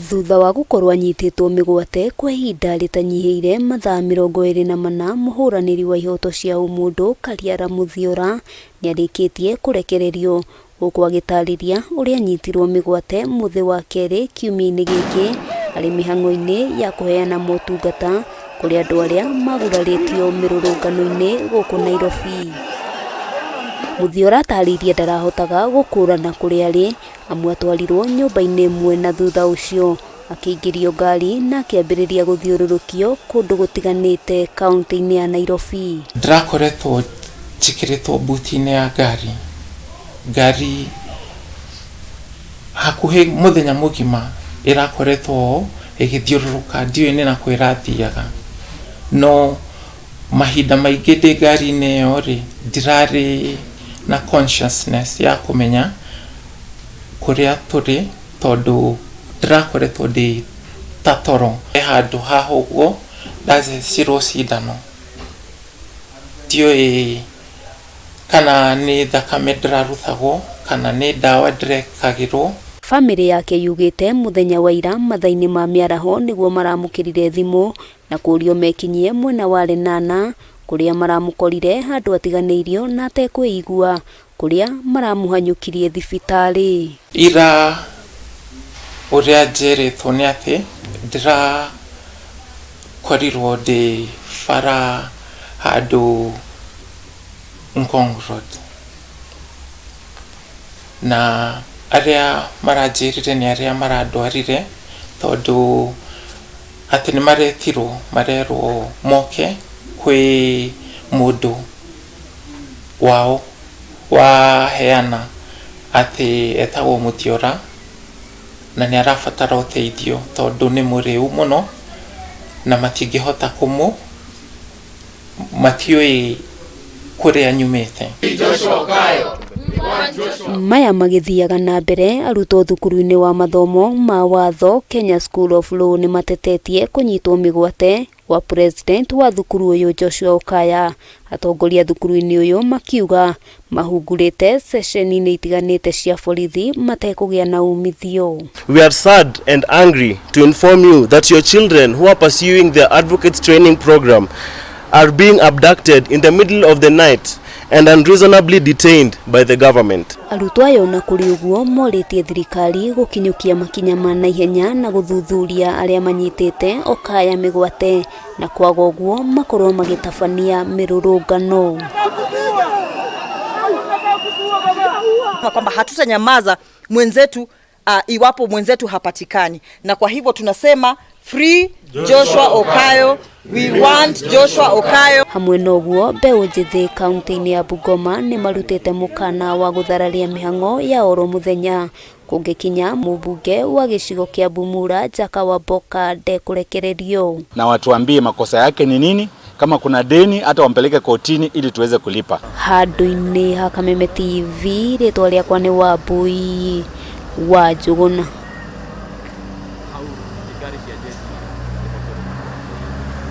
Thutha wa gũkorwo anyitĩtwo mĩgwate kwa ihinda rĩtanyihĩire mathaa 24, mũhũranĩri wa ihoto cia ũmũndũ Kariara Mũthiora nĩarĩkĩtie kũrekererio gũkũ agĩtarĩria ũrĩa anyitirwo mĩgwate mũthĩ wa kerĩ kiumia-inĩ gĩkĩ arĩ mĩhang'o-inĩ ya kũheana motungata kũrĩ andũ arĩa magurarĩtio mĩrũrũngano-inĩ gũkũ Nairobi. Mũthiora atarĩirie ndarahotaga gũkũrana kũrĩa arĩ amu atwarirwo nyũmba-inĩ ĩmwe na thutha ũcio akĩingĩrio ngari na akĩambĩrĩria gũthiũrũrũkio kũndũ gũtiganĩte kaũntĩ-inĩ ya Nairobi. Ndĩrakoretwo njĩkĩrĩtwo mbuti-inĩ ya ngari, ngari hakuhĩ mũthenya mũgima ĩrakoretwo ĩgĩthiũrũrũka, ndiũĩ nĩ nakũ ĩrathiaga, no mahinda maingĩ ndĩ ngari-inĩ ĩyo rĩ, ndirarĩ na consciousness ya kũmenya kũrĩa tũrĩ tondũ ndĩrakoretwo ndĩ ta toro. He handũ haha ũguo ndathecirwo cindano, ndiũĩ kana nĩ thakame ndĩrarutagwo kana nĩ ndawa ndĩrekagĩrwo. Bamĩrĩ yake yugĩte mũthenya wa ira mathaa-inĩ ma mĩaraho nĩguo maramũkĩrire thimũ na kũrio mekinyie mwena wa Lenana kũrĩa maramũkorire handũ atiganĩirio na atekwĩigua kũrĩa maramũhanyũkirie thibitarĩ. Ira ũrĩa njĩrĩtwo nĩ atĩ ndĩrakorirwo ndĩ bara handũ Ngong Road, na arĩa maranjĩrire nĩ arĩa marandwarire tondũ atĩ nĩ maretirwo marerwo moke kwĩ mũndũ wao waheana atĩ etagwo Mũthiora na nĩ arabatara ũteithio tondũ nĩ mũrĩu mũno na matingĩhota kũmũ matiũĩ kũrĩa nyumĩte. Maya magĩthiaga na mbere arutwo thukuru-inĩ wa mathomo ma watho Kenya School of Law nĩ matetetie kũnyitwo mĩgwate gwa president wa thukuru ũyũ Joshua Okaya. Atongoria thukuru-inĩ ũyũ makiuga mahungurĩte ceceni-inĩ itiganĩte cia borithi matekũgĩa na umithio. We are sad and angry to inform you that your children who are pursuing their advocates training program are being abducted in the middle of the night and unreasonably detained by the government. Arutwo aya ona kũrĩ ũguo morĩtie thirikari gũkinyũkia makinya ma naihenya na gũthuthuria arĩa manyitĩte Okaya mĩgwate na kwaga ũguo makorwo magĩtabania mĩrũrũngano. Kwamba hatutanyamaza mwenzetu iwapo mwenzetu hapatikani, na kwa hivyo tunasema free Joshua Okayo, we want Joshua Okayo. Hamwe na ũguo mbeũ njĩthĩ kaunti-inĩ ya Bungoma nĩ marutĩte mũkana wa gũthararia mĩhang'o ya oro mũthenya kũngĩkinya mũmbunge wa gĩcigo kĩa Bumula Jack Wamboka ndekũrekererio. Na watuambie makosa yake ni nini, kama kuna deni hata wampeleke kotini ili tuweze kulipa. Handũ-inĩ ha Kameme TV rĩtwa rĩakwa nĩ Wambui wa Njũgũna.